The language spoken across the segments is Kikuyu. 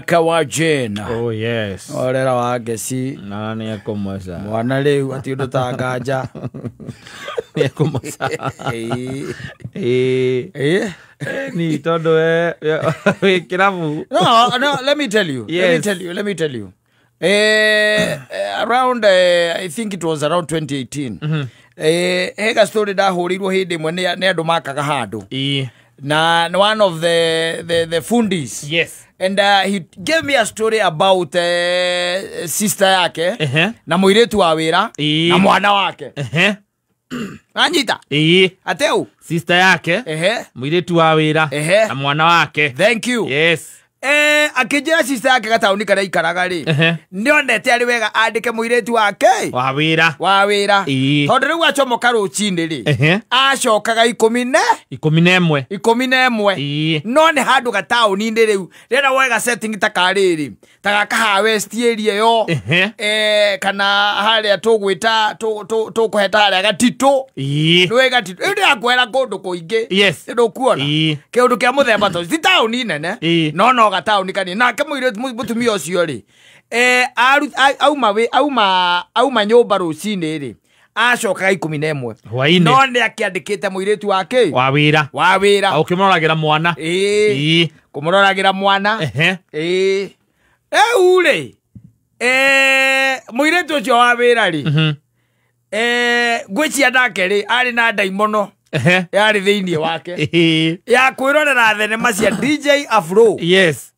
Kawa Jane. Oh yes. Orera wa ngeci. Na nĩ ekũmoca. Mwana rĩu ati ũndũ ta nganja. Nĩ ekũmoca. Ĩĩ. Ĩĩ. Ni tondũ we wĩ kĩrabu. No, let me tell you. Let me Yes. tell you, let me tell you. Around I think it was around 2018. Hega story ndahũrĩirwo hĩndĩ ĩmwe nĩ andũ makaga handũ. Ĩĩ. Na nĩ one of the fundis. Yes. And he gave me a story about sister yake Ehe. na mũirĩtu wa wĩra Ĩĩ. na mwana wake. Ehe. Anyita Ĩĩ. ateu Sister yake. ehe Mũirĩtu wa wĩra. Ehe. Na mwana wake. Thank you. Yes. Akĩnjĩra sister yake gataũni karĩa ikaraga rĩ, Ehe. nĩonete arĩ wega andĩke mũirĩtu wake Wa wĩra. wa wĩra, Ĩĩ. tondũ rĩu acomoka rũcinĩ rĩ, Ehe. acokaga 11. 11. Ĩĩ. No nĩ handũ gataũni-inĩ rĩu rĩrĩa wega setting ta karĩrĩ ta gaka ha West area ĩyo, Ehe. kana harĩa tũgwĩta tũkũheta harĩa gatitũ. Ĩĩ. Nĩwĩ gatitũ rĩu ndĩrakwera kũndũ kũingĩ. Yes. Ndũkuona Ĩĩ. kĩũndũ kĩa mũthemba tondũ ti taũni nene, Ĩĩ. no gataũni kanini. Nake mũirĩtu mũtumia ũcio rĩ, auma nyũmba rũcinĩ rĩ, acokaga 11 Hwaĩ-inĩ. No nĩ akĩandĩkĩte mũirĩtu wake Wa wĩra. wa wĩra. Ũkĩmũroragĩra mwana. Ĩĩ. Ĩĩ. Kũmũroragĩra mwana. Ehe. Ĩĩ. Rĩu rĩ, mũirĩtu ũcio wa wĩra rĩ, ngwĩciria nake rĩ arĩ na ndaimono Ehe. yarĩ thĩinĩ wake Ĩĩ. ya kwĩrorera thenema cia DJ Afro. Yes.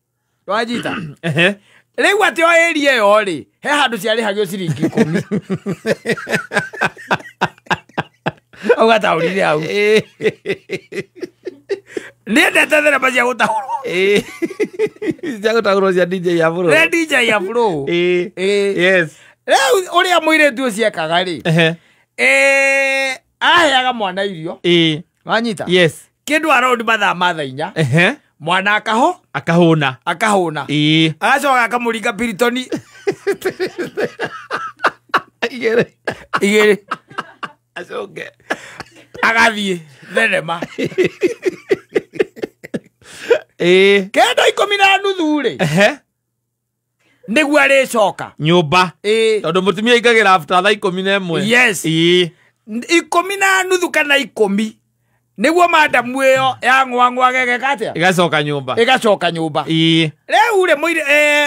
Wanyita? Ehe. Rĩu atĩ o area ĩyo rĩ, he handũ ciarĩhagio ciringi 10 hau gataũni-inĩ hau. Ĩĩ. Nĩendete thenema cia gũtaũrwo. Ĩĩ. Cia gũtagũrwo cia DJ Afro. Nĩ DJ Afro. Ĩĩ. Ĩĩ. Yes. Rĩu ũrĩa mũirĩtu ũcio ekaga rĩ, Ehe. aheaga mwana irio. Ĩĩ. Wanyita? Yes. Kĩndũ around mathaa ma thaa 4. Ehe. Mwana akaho Akahũna. Akahũna. Ĩĩ. Agacoka akamũringa piritoni 2. 2. Acoke. Agathiĩ thenema. Ĩĩ. Kenda 10:30 rĩ, Ehe. nĩguo arĩcoka. Nyũmba. Ĩĩ. Tondũ mũtumia aingagĩra after thaa 11. Yes. Ĩĩ. 10:30 kana 10 nĩguo madamu ĩyo ya ng'wang'wa gegeka atĩa, Ĩgacoka nyũmba. ĩgacoka nyũmba. Ĩĩ. Rĩu rĩ, mũirĩ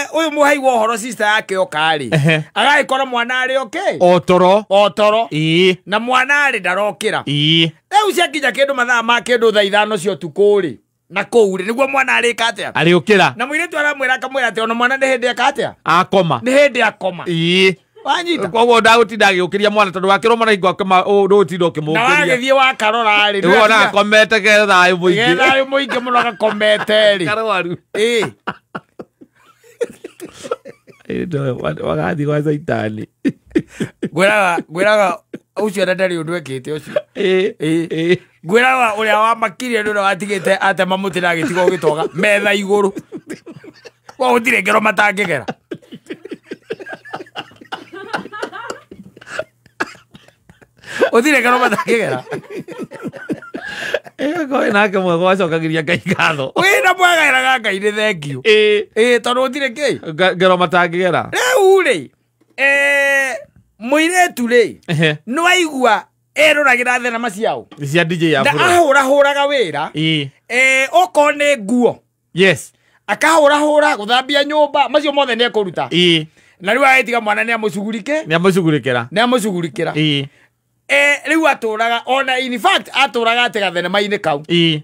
ũyũ mũhai wa ũhoro sister yake oka rĩ, Ehe. agagĩkora mwana arĩ okay, O toro. o toro. Ĩĩ. Na mwana arĩ ndarokĩra. Ĩĩ. Rĩu ciakinya kĩndũ mathaa ma kĩndũ thaa 5 cia ũtukũ rĩ, na kũu rĩ nĩguo mwana arĩka atĩa. Arĩũkĩra. Na mũirĩtu aramwĩra akamwĩra atĩ ona mwana nĩ hĩndĩ eka atĩa, Akoma. nĩ hĩndĩ akoma. Ĩĩ. Wanyita? Koguo ndagũtinda agĩũkĩria mwana tondũ wakĩrwo mwana hingo akoma ndũgũtinda Na ũkĩmũũkĩria. wagĩthiĩ wakarora rĩ, Rĩu ona akomete ke thayũ mũingĩ. thayũ mũingĩ mũno gakomete rĩ. Karwaru. Ĩĩ. Wagathiĩ gwa caitani. Ngwĩraga ũcio ona ndarĩ ũndũ ekĩte ũcio. Ĩĩ. Ĩĩ. Ĩĩ. Ngwĩraga ũrĩa wamakirie nĩ ũrĩa watigĩte atema mũtĩ na agĩtigwo gĩtoga metha igũrũ. Kwa gũtirĩ ngero matangĩgera. Gũtirĩ ngero matangĩgera. Ĩĩ, koĩ nake mwega wacokagĩria Ngai ngatho. Wĩna mwega ĩraga Ngai nĩ thengiũ. Ĩĩ. Ĩĩ, tondũ gũtirĩ kĩ. Ngero matangĩgera. Rĩu rĩ, mũirĩtu rĩ, Ehe. nĩwaigua eroragĩra thenema ciao Cia DJ na Afro. ahũrahũraga wĩra. Ĩĩ. Okorwo nĩ nguo, Yes. akahũrahũra gũthambia nyũmba, macio mothe nĩ ekũruta. Ĩĩ. Na rĩu agĩtiga mwana nĩ amũcugurike. Nĩ amũcugurĩkĩra. Nĩ amũcugurikĩra. Ĩĩ. Rĩu atũraga ona in fact atũraga atĩ gathenema-inĩ kau. Ĩĩ.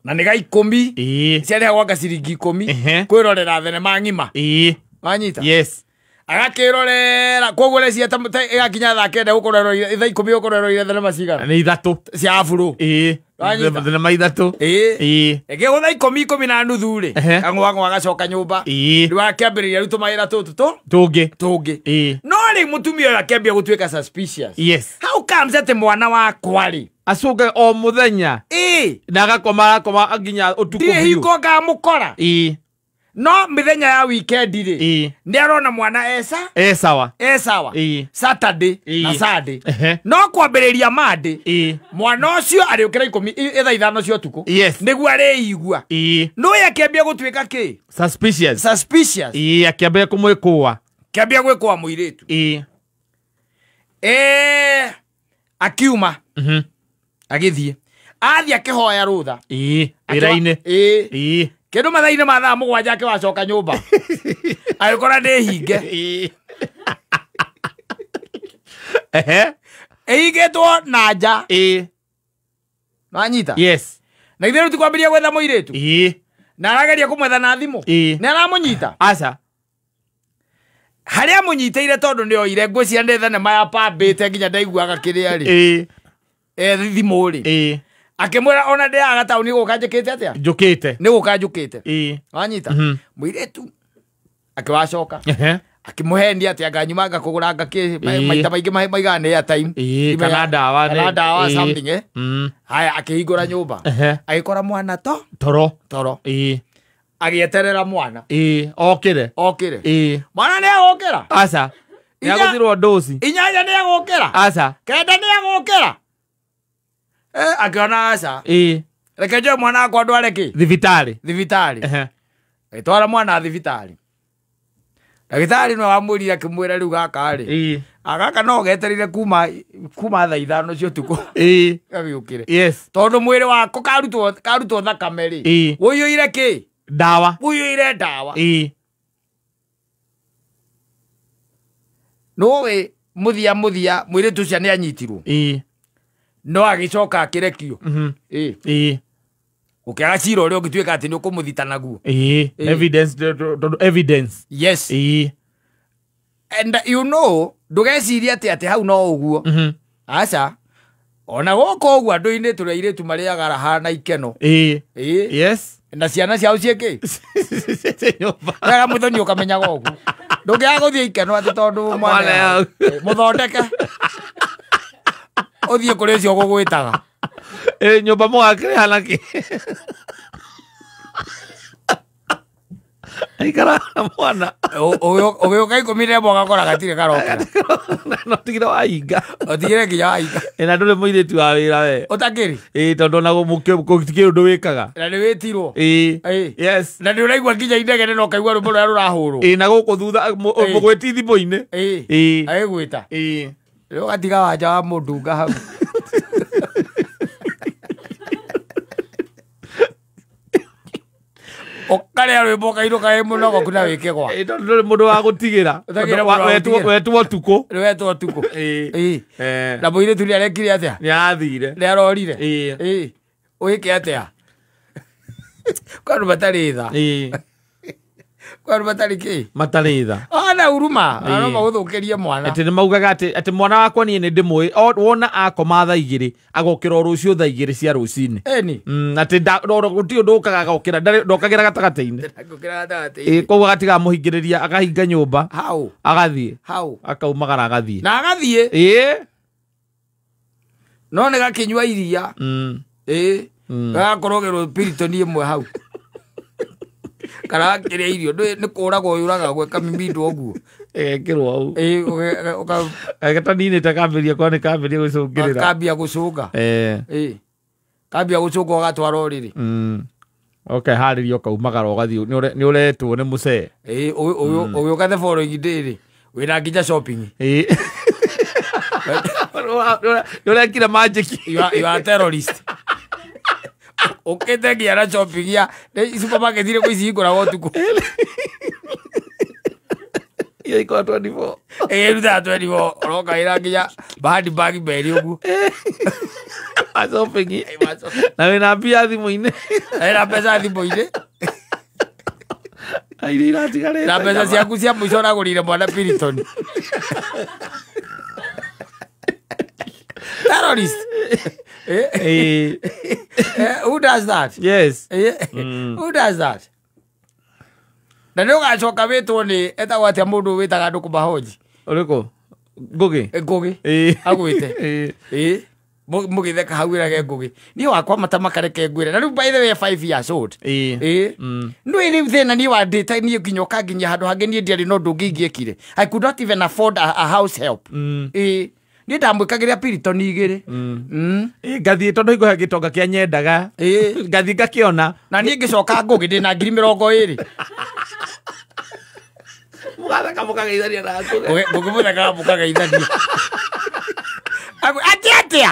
Na nĩ ga 10. Ĩĩ. Ciarĩhagwo anga ciringi 10 Ehe. kwĩrorera thenema ng'ima. Ĩĩ. Wanyita? Yes. Agakĩrorera koguo reciria ta ĩgakinya thaa 9 gũkorwo ĩroreire thaa 10 gũkorwo ĩroreire thenema cigana? Nĩ 3. Cia Afro. Ĩĩ. Wanyita? Thenema 3. Ĩĩ. Ĩĩ. Ĩngĩ thaa 10, 10:30 rĩ, Ehe. kang'wang'wa agacoka nyũmba. Ĩĩ. Rĩu akĩambĩrĩria rĩu tũmawĩra tũtũ tũ Tũngĩ. tũngĩ. Ĩĩ. No rĩu mũtumia ũyũ akĩambia gũtuĩka suspicious. Yes. How comes atĩ mwana wakwa rĩ, Acũnge o mũthenya. Ĩĩ. Na agakoma arakoma nginya ũtukũ Ndirĩ biũ. hingo ngamũkora. Ĩĩ. No mĩthenya ya weekend rĩ, nĩ arona mwana esa E sawa. Esawa. Saturday na Sunday. No kwambĩrĩria Monday, mwana ũcio arĩũkĩra 10 thaa 5 cia ũtukũ, nĩguo arĩigua. Nũĩ akĩambia gũtuĩka kĩ? Suspicious. Suspicious. Akĩambia kũmwĩkũa. Kĩambia gwĩkũa mũirĩtu. Akiuma, agĩthiĩ, athiĩ akĩhoya rũtha Wĩra-inĩ. Kĩndũ mathaa-inĩ ma thaa 7 akĩwacoka nyũmba, agĩkora nĩ hinge. Ĩhingĩtwo na nja. Nĩwanyita? Yes. Na ithuĩ rĩu ti kwambĩrĩria gwetha mũirĩtu? Na arageria kũmwetha na thimũ? Nĩ aramũnyita? Aca. Harĩa amũnyitĩire, tondũ nĩ oire ngwĩciria nĩ thenema ya pambĩte nginya ndaiguaga kĩrĩa rĩ, thimũ rĩ, akĩmwĩra ona ndĩaga taũni gũka njĩkĩte atĩa? Njũkĩte. Nĩ gũka njũkĩte. Wanyita? Mũirĩtu akĩwacoka, akĩmũhenia atĩ anga nyuma ngakũgũra ngakĩ, maita maingĩ maigaga nĩ airtime. Kana ndawa. Kana ndawa, something. Haya, akĩhingũra nyũmba, agĩkora mwana to Toro. Toro. Agĩeterera mwana Okĩre. Okĩre. Mwana nĩ agũkĩra? Aca. Nĩagũthirwo ndoci. 8 nĩ agũkĩra? Aca. 9 nĩ agũkĩra? Akĩona aca, reke njoe mwana wakwa ndware kĩ? Thibitarĩ. Thibitarĩ. Agĩtwara mwana thibitarĩ. Ndagĩtarĩ nĩwe wamwĩrire, akĩmwĩra rĩu gaka rĩ, agaka no getereire kuma thaa 5 cia ũtukũ gagĩũkĩre, tondũ mwĩrĩ wako karutwo thakame rĩ, ũiyũire kĩ? Ndawa. Ũiyũire ndawa. Nũĩ mũthia mũthia mũirĩtu ũcio nĩ anyitirwo, no agĩcoka akĩrekio. Ũkĩaga cira ũrĩa ũngĩtuĩka atĩ nĩ ũkũmũthita naguo. Evidence, tondũ evidence. Yes. And you know, ndũgecirie atĩ hau no ũguo. Aca, ona gũkũ ũguo andũ-inĩ tũrĩ airĩtu marĩaga raha na ikeno. Na ciana ciao ciĩkĩ? Nyũmba. Wega mũthoni ũkamenyaga ũguo, ndũngĩaga gũthiĩ ikeno atĩ tondũ mwana mũthondeke ũthiĩ kũrĩ ũcio ũgũgwĩtaga. Nyũmba mũgakĩrĩha nakĩ? Aikara na mwana. Ũgĩũka 11 ũgakora gatirĩ karokĩra. No tigire wahinga. Ũtigire nginya wahinga. Na ndũrĩ mũirĩtu wa wĩra we. Ũtakĩrĩ. Tondũ ona gũtikĩrĩ ũndũ wĩkaga. Na nĩ wĩtirwo. Na nĩ ũraigua nginya inegene na ũkaigua rwĩmbo rũrĩa rũrahũrwo. Na gũkũ thutha mũgwĩti thimũ-inĩ. Agĩgwĩta. Rĩu ũgatiga wanja wa mũndunga hau. Ũkarĩa rwĩmbo ũkainũka wĩ mũnogoku na wĩkĩgwa. Tondũ ndũrĩ mũndũ wa gũtigĩra. Ũtakĩrĩ mũndũ wa gũtigĩra. Wetwo ũtukũ. Nĩ wetwo ũtukũ. Na mũirĩtu nĩ arekire atĩa? Nĩ arathire. Nĩ arorire. Ũgĩke atĩa? Kwa andũ matarĩ tha. Kwa andũ matarĩ kĩ? Matarĩ tha. Ona huruma, no magũthũkĩrie mwana. Atĩ nĩ maugaga atĩ mwana wakwa niĩ nĩ ndĩmũĩ, wona akoma thaa 2 agokĩra o rũciũ thaa 2 cia rũcinĩ. Ĩni. Atĩ gũtirĩ ũndũ ũkaga agokĩra, ndokagĩra gatagatĩ-inĩ. Ndokagĩra gatagatĩ-inĩ. Koguo agatiga amũhingĩrĩria, akahinga nyũmba. Hau. Agathiĩ. Hau. Akaumagara agathiĩ. Na agathiĩ. No nĩ gakĩnyua iria. Gagakorwo Piriton ĩmwe hau. Kana gakĩrĩa irio, nĩ kũragwo yũragagwo ĩkamimindwo ũguo. Ĩgekĩrwo hau. Gataninĩte kambĩrĩria kwa nĩ kambĩrĩria gũcũngĩrĩra. Kambia gũcũnga. Kambia gũcũnga ũgatwara ũrĩrĩ. Ũkeharĩria ũkaumagara ũgathiĩ, nĩ ũretwo nĩ mũcee. Ũgĩũka the following day rĩ, wĩna nginya shopping. Nĩ ũrekire magic. You are a terrorist. Ũkĩte nginya na shopping ya nĩ supermarket irĩkũ ici ihingũragwo ũtukũ? Iria ikoragwo 24. Ĩrutaga 24, ũroka wĩra nginya handbag merĩ ũguo. Ma shopping. Na wĩna mbia thimũ-inĩ. Na wĩna mbeca thimũ-inĩ. Na iria iratigarĩte. Na mbeca ciaku cia mũico ũragũrĩire mwana Piriton. Terrorist. Who does that? Yes. Who does that? Na nĩ ũgacoka wĩtwo nĩ etagwo atĩa mũndũ wĩtaga andũ kũmahoji? Ũrĩkũ? Ngũgĩ? Ngũgĩ. Agwĩte. Mũgĩtheka hau ĩrage ngũgĩ niĩ wakwa mata makareke ngwĩre na rĩu by the way 5 years old. Ĩĩ. Nĩ rĩu thĩna niĩ wandĩte niĩ nginya ũkanginyia handũ hangĩ niĩ ndiarĩ na ũndũ ũngĩ ingĩekire. I could not even afford a house help. Ĩĩ. Niĩ ndamwĩkagĩra Piriton 2. Ngathiĩ tondũ hingo gĩtonga kĩa nyendaga. Ngathiĩ ngakĩona. Na niĩ ngĩcoka ngũgĩ ndĩ na 20,000. Mũgatheka mũkageithania na ngũgĩ. Ngũgĩ mũthekaga mũkageithania. Atĩ atĩa?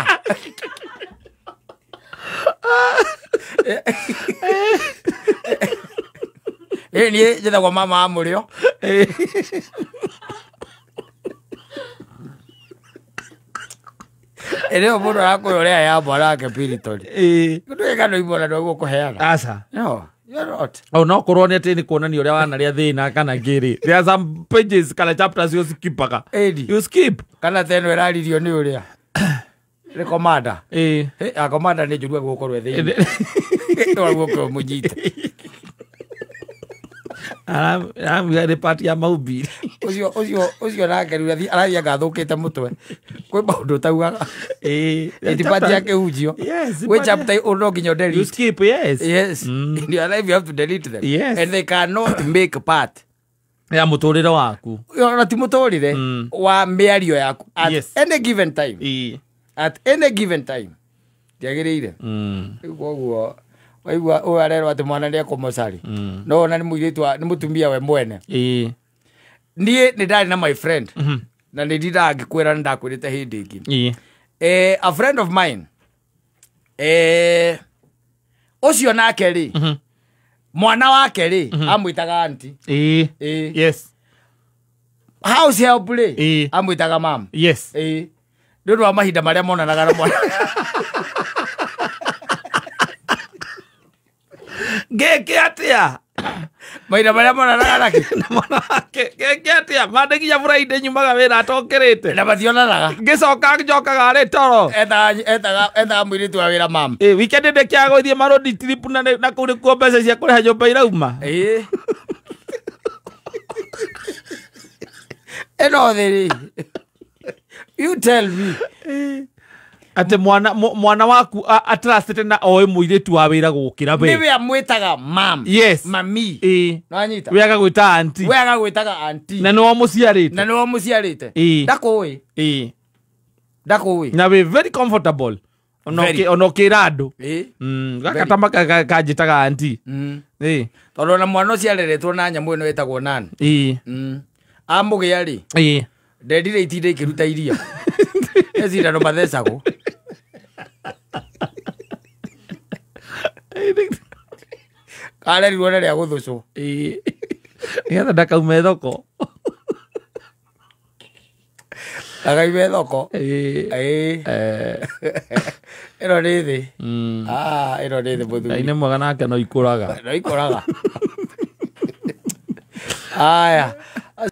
Ĩĩ niĩ njĩtagwo mama wa mũrĩo. Ĩrĩo mũndũ arakũhe ũrĩa ya mwana wake Piriton. Ndũĩ kana imwana ndũ gũkũheana. Aca. No, you're not. O no korwo nĩ atĩ nĩ kuonania ũrĩa wanarĩa thĩna kana ngĩrĩ. There are some pages kana chapters you skipaga. Ĩni. You skip. Kana ta ĩno ĩraririo nĩ ũrĩa. Nĩ commander. Ĩĩ. A commander nĩ njũru gũkorwo thĩinĩ. No gũkorwo mũnyite. Aramwĩra nĩ part ya maubiri. Ũcio nake rĩu arathiĩ anga athũkĩte mũtwe. Kwĩ maũndũ ũtaugaga. Ĩĩ. Ĩ ti part ya kĩhunjio. Yes, Kwĩ chapter no nginya You delete. skip, yes. Yes. In your life you have to delete them. Yes. And they cannot make part. Ya mũtũrĩre waku. Ona ti mũtũrĩre wa mĩario yaku. At Yes. any given time. Ĩĩ. At any given time. Ndiagĩrĩire. Rĩu koguo waigua ũyũ arerwo atĩ mwana nĩ ekũmũcari. No ona nĩ mũirĩtu nĩ mũtumia we mwene. Ĩĩ. Niĩ nĩ ndarĩ na my friend. Na nĩ ndindaga ngĩkwĩra nĩ ndakwĩrĩte hĩndĩ ĩngĩ. Ĩĩ. A friend of mine. Ũcio nake rĩ. Mwana wake rĩ amwĩtaga auntie. Ĩĩ. Ĩĩ. Yes. House help rĩ Ĩĩ. amwĩtaga mam. Yes. Ĩĩ. Nĩ ũndũ wa mahinda marĩa monanaga na mwana. Ngĩke atĩa? Mahinda marĩa monanaga nake. Na mwana wake. Ngĩke atĩa? Mande nginya Friday nyumaga wĩra atokĩrĩte. Na mationanaga. Ngĩcoka njokaga arĩ toro. Ethaga mũirĩtu wa wĩra mam. Ĩĩ, weekend ndĩkĩaga gũthiĩ marodi trip na kũu nĩkuo mbeca cia kũrĩha nyũmba irauma. Ĩĩ. Ĩno thĩ rĩ. You tell me. Atĩ mwana waku atrustĩte na oĩ mũirĩtu wa wĩra gũkĩra we. Nĩwe amwĩtaga mam. Yes. Mami. Ĩĩ. Nĩwanyita? We agagwĩta auntie. We agagwĩtaga auntie. Na nĩwe ũmũciarĩte. Na nĩwe ũmũciarĩte. Ĩĩ. Ndakũĩ. Ĩĩ. Ndakũĩ. Na wĩ very comfortable. Very. Ona ũkĩra andũ. Ĩĩ. Gaka ta kanjĩtaga auntie. Ĩĩ. Tondũ ona mwana ũcio areretwo na nyamũ ĩno ĩtagwo nan. Ĩĩ. Amũgĩa rĩ. Ĩĩ. Ndendire itinda ikĩruta iria. He cindano mathecagwo. Karerirwo na rĩa gũthũcwo. Ĩĩ. Nĩgetha ndakaume thoko. Ndakaume thoko. Ĩĩ. Ĩĩ. Ĩno nĩ thĩ. Ĩno nĩ thĩ mũthuri. Ngai nĩ mwega nake no ikũraga. No ikũraga. Aya.